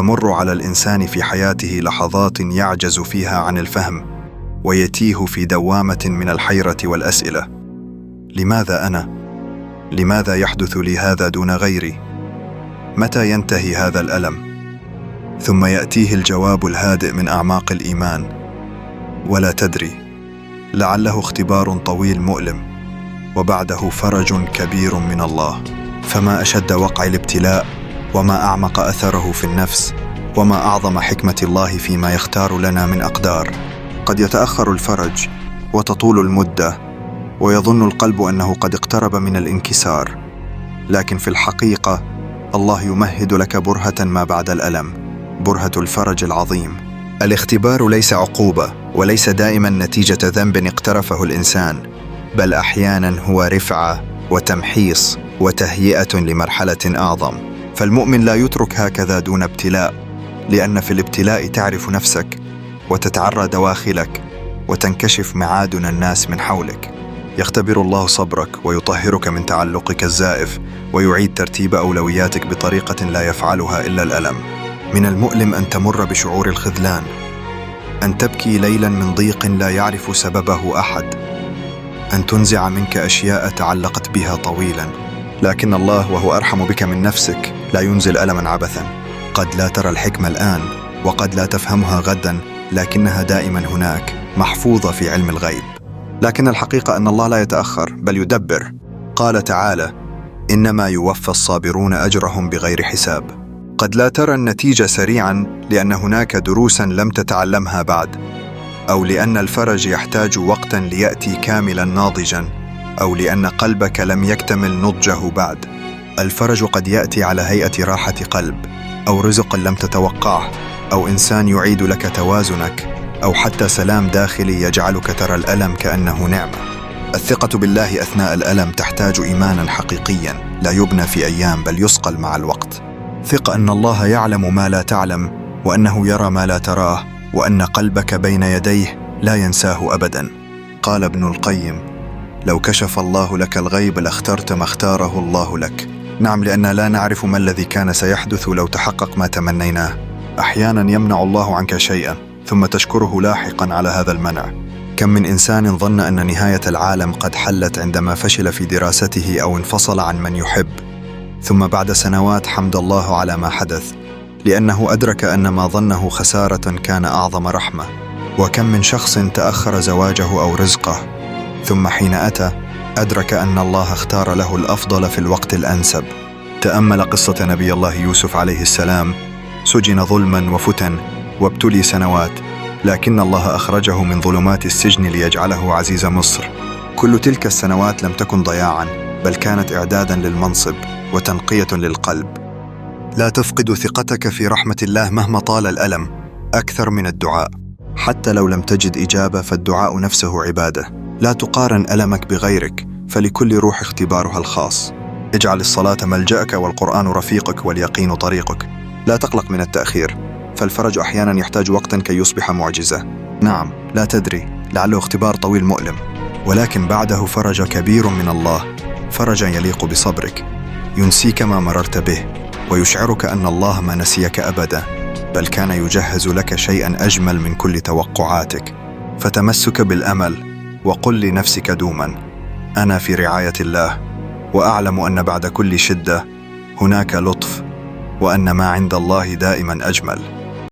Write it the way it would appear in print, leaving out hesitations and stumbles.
تمر على الإنسان في حياته لحظات يعجز فيها عن الفهم، ويتيه في دوامة من الحيرة والأسئلة. لماذا أنا؟ لماذا يحدث لي هذا دون غيري؟ متى ينتهي هذا الألم؟ ثم يأتيه الجواب الهادئ من أعماق الإيمان: ولا تدري، لعله اختبار طويل مؤلم، وبعده فرج كبير من الله. فما أشد وقع الابتلاء، وما أعمق أثره في النفس، وما أعظم حكمة الله فيما يختار لنا من أقدار. قد يتأخر الفرج وتطول المدة، ويظن القلب أنه قد اقترب من الانكسار، لكن في الحقيقة الله يمهد لك برهة ما بعد الألم، برهة الفرج العظيم. الاختبار ليس عقوبة، وليس دائما نتيجة ذنب اقترفه الإنسان، بل أحيانا هو رفعة وتمحيص وتهيئة لمرحلة أعظم. فالمؤمن لا يترك هكذا دون ابتلاء، لأن في الابتلاء تعرف نفسك، وتتعرى دواخلك، وتنكشف معادن الناس من حولك. يختبر الله صبرك ويطهرك من تعلقك الزائف، ويعيد ترتيب أولوياتك بطريقة لا يفعلها إلا الألم. من المؤلم أن تمر بشعور الخذلان، أن تبكي ليلا من ضيق لا يعرف سببه أحد، أن تنزع منك أشياء تعلقت بها طويلا، لكن الله وهو أرحم بك من نفسك لا ينزل ألما عبثا. قد لا ترى الحكمة الآن، وقد لا تفهمها غدا، لكنها دائما هناك، محفوظة في علم الغيب. لكن الحقيقة أن الله لا يتأخر، بل يدبر. قال تعالى: إنما يوفى الصابرون أجرهم بغير حساب. قد لا ترى النتيجة سريعا لأن هناك دروسا لم تتعلمها بعد، أو لأن الفرج يحتاج وقتا ليأتي كاملا ناضجا، أو لأن قلبك لم يكتمل نضجه بعد. الفرج قد يأتي على هيئة راحة قلب، أو رزق لم تتوقعه، أو إنسان يعيد لك توازنك، أو حتى سلام داخلي يجعلك ترى الألم كأنه نعمة. الثقة بالله أثناء الألم تحتاج إيمانا حقيقيا لا يبنى في أيام، بل يصقل مع الوقت. ثق أن الله يعلم ما لا تعلم، وأنه يرى ما لا تراه، وأن قلبك بين يديه لا ينساه أبدا. قال ابن القيم: لو كشف الله لك الغيب لاخترت ما اختاره الله لك. نعم، لأننا لا نعرف ما الذي كان سيحدث لو تحقق ما تمنيناه. أحيانا يمنع الله عنك شيئا ثم تشكره لاحقا على هذا المنع. كم من إنسان ظن أن نهاية العالم قد حلت عندما فشل في دراسته أو انفصل عن من يحب، ثم بعد سنوات حمد الله على ما حدث، لأنه أدرك أن ما ظنه خسارة كان أعظم رحمة. وكم من شخص تأخر زواجه أو رزقه، ثم حين أتى أدرك أن الله اختار له الأفضل في الوقت الأنسب. تأمل قصة نبي الله يوسف عليه السلام، سجن ظلما وفتن وابتلي سنوات، لكن الله أخرجه من ظلمات السجن ليجعله عزيز مصر. كل تلك السنوات لم تكن ضياعا، بل كانت إعدادا للمنصب وتنقية للقلب. لا تفقد ثقتك في رحمة الله مهما طال الألم، أكثر من الدعاء. حتى لو لم تجد إجابة، فالدعاء نفسه عبادة. لا تقارن ألمك بغيرك، فلكل روح اختبارها الخاص. اجعل الصلاة ملجأك، والقرآن رفيقك، واليقين طريقك. لا تقلق من التأخير، فالفرج أحيانا يحتاج وقتا كي يصبح معجزة. نعم، لا تدري، لعله اختبار طويل مؤلم، ولكن بعده فرج كبير من الله، فرجا يليق بصبرك، ينسيك ما مررت به، ويشعرك أن الله ما نسيك أبدا، بل كان يجهز لك شيئا أجمل من كل توقعاتك. فتمسك بالأمل، وقل لنفسك دوما: أنا في رعاية الله، وأعلم أن بعد كل شدة هناك لطف، وأن ما عند الله دائما أجمل.